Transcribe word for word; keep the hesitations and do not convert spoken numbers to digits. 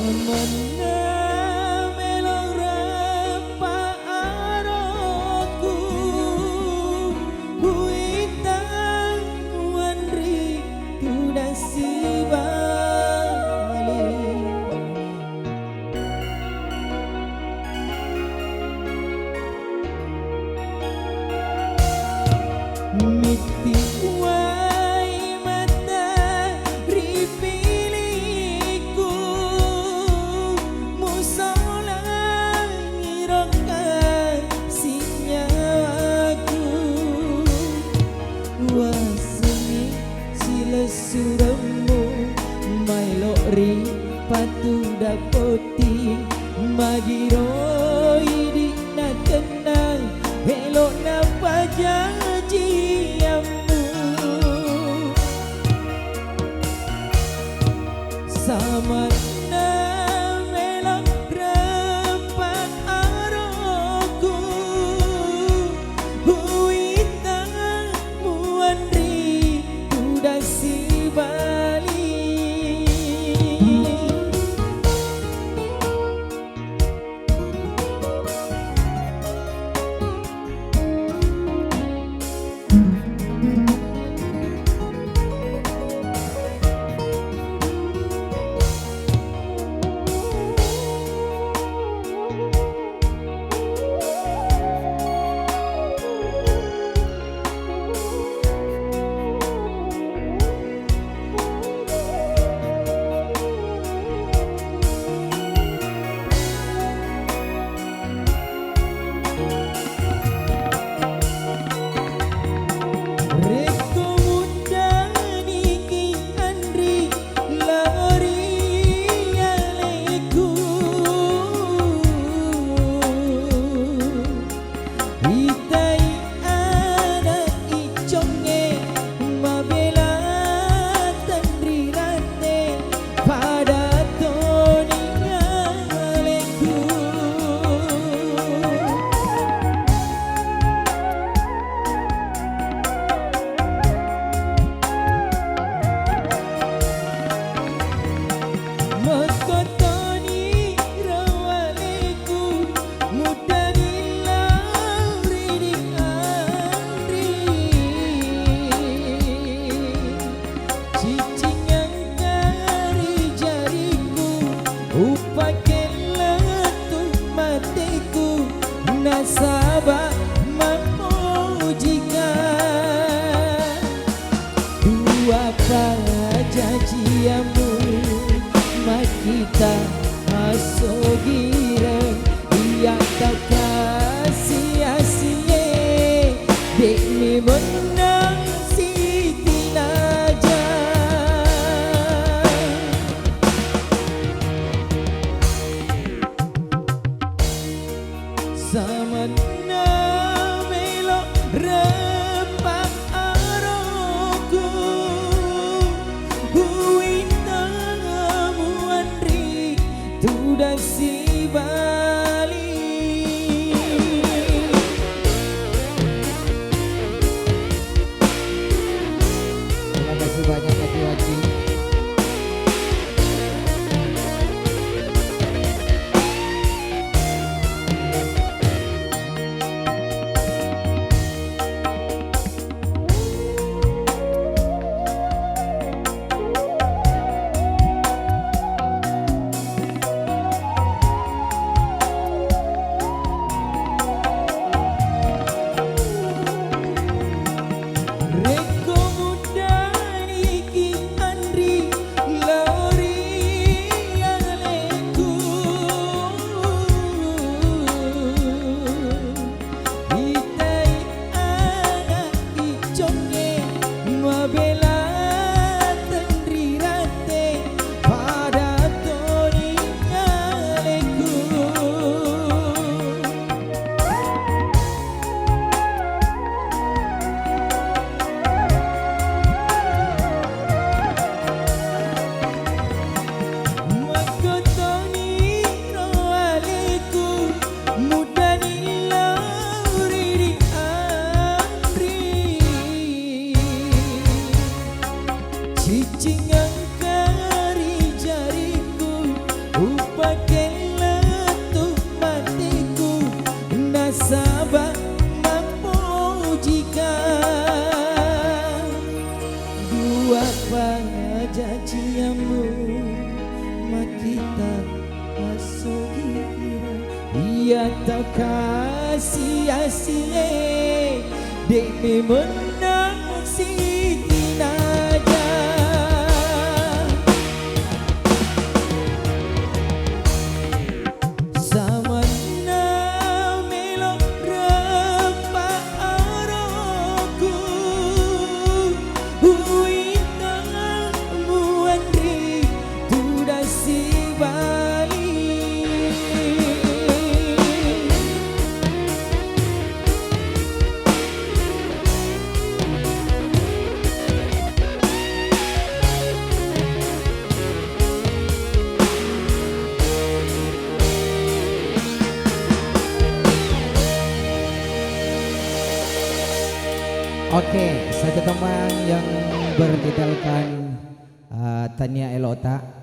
Mennang melo' reppa aroku, kuitang muanri tudang sibali. Mitti uwai mata ri pilikku, musolangi rokka sinyawaku. Wasengngi silessuremmu, maelo' ri patuda poti, magiro idi' natennang, elo'na pajajiammu. Samanna melo' reppa aroku, uwita muanri tudang sibali. Rekko muddaniki anri lao ri aleku, itai ana' icongnge mabela tenri rante, pada toni aleku. Makkotoni ro aleku, muddani lao ri dianri. Cicing engka ri jariku, upake lettu mateku, nasaba mappojika. Dua pajajiammu makkita assogireng, iya takasi-asie, de'ni mennang sitinaja. Samanna melo' reppa aroku, uwita muanri tudang sibali. Terima kasih banyak, Kak Wati. Rekko muddaniki anri lao ri aleku, itai ana' icongnge mabela tenri rante, pada toni aleku. Makkotoni ro aleku, muddani lao ri dianri. Cicing engka ri jariku, Apa jajiammu makkita assogira, iya takasi asie, de' memennang sitinaja. Samanna melo' reppa oroku, uwita muanri tudang sibali. Oke, satu teman yang bertitelkan, eh, Tania Elota.